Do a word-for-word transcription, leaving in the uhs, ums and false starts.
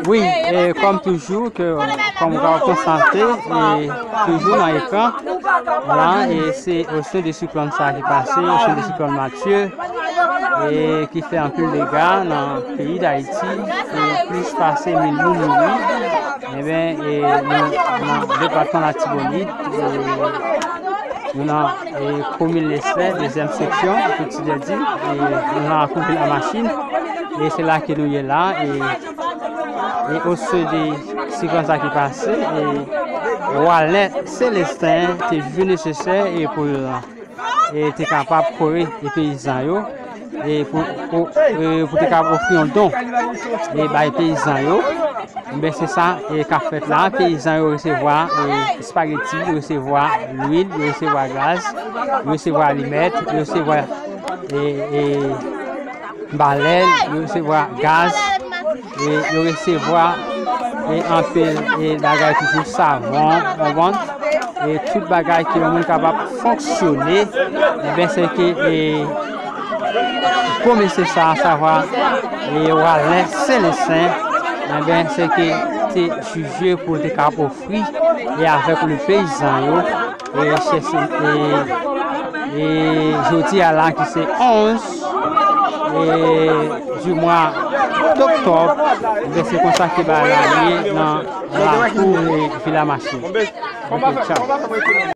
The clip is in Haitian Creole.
Wi, e kòm toujou, ke, kòm ou ka konstate, e toujou nan ekran, la, e se o sen de siklòn sa ki pase, o sen de siklòn Matye, e ki fè anpil dega nan peyi Dayiti, e plis pase mil moun mouri. Ebyen, e nou, nan depatman Latibonit, e nou nan, e komin Lestè, dezyèm seksyon, Ti Dèdi, e nou nan lakou Vilamasin, e se la ke nou ye la, e, e o sen de siklòn sa ki pase, e Walè Selesten te jije nesesè e pou l e te kapab kore e peyizan yo, e pou, pou, e pou te kapab ofri yon don e bay peyizan yo. Enben, se sa e k ap fèt la. Peyizan yo resevwa e espageti, yo resevwa lwil, yo resevwa gaz, yo resevwa alimèt, yo resevwa e, e balèn, yo resevwa gaz, e yo resevwa e anpil e bagay toujou, savon, konprann? E tout bagay ke yon moun kapab fonksyone, enben, se ke e gwo mesye sa, savwa e Walè Selesten, enben, se ke te jije pou l te ka ofri e avèk le peyizan yo, e chèche, e, e jodi a la ki se onz e di mwa d'oktòb, enben, se konsa ke bagay la ye nan lakou e Vilamasin. Ok, tchaw.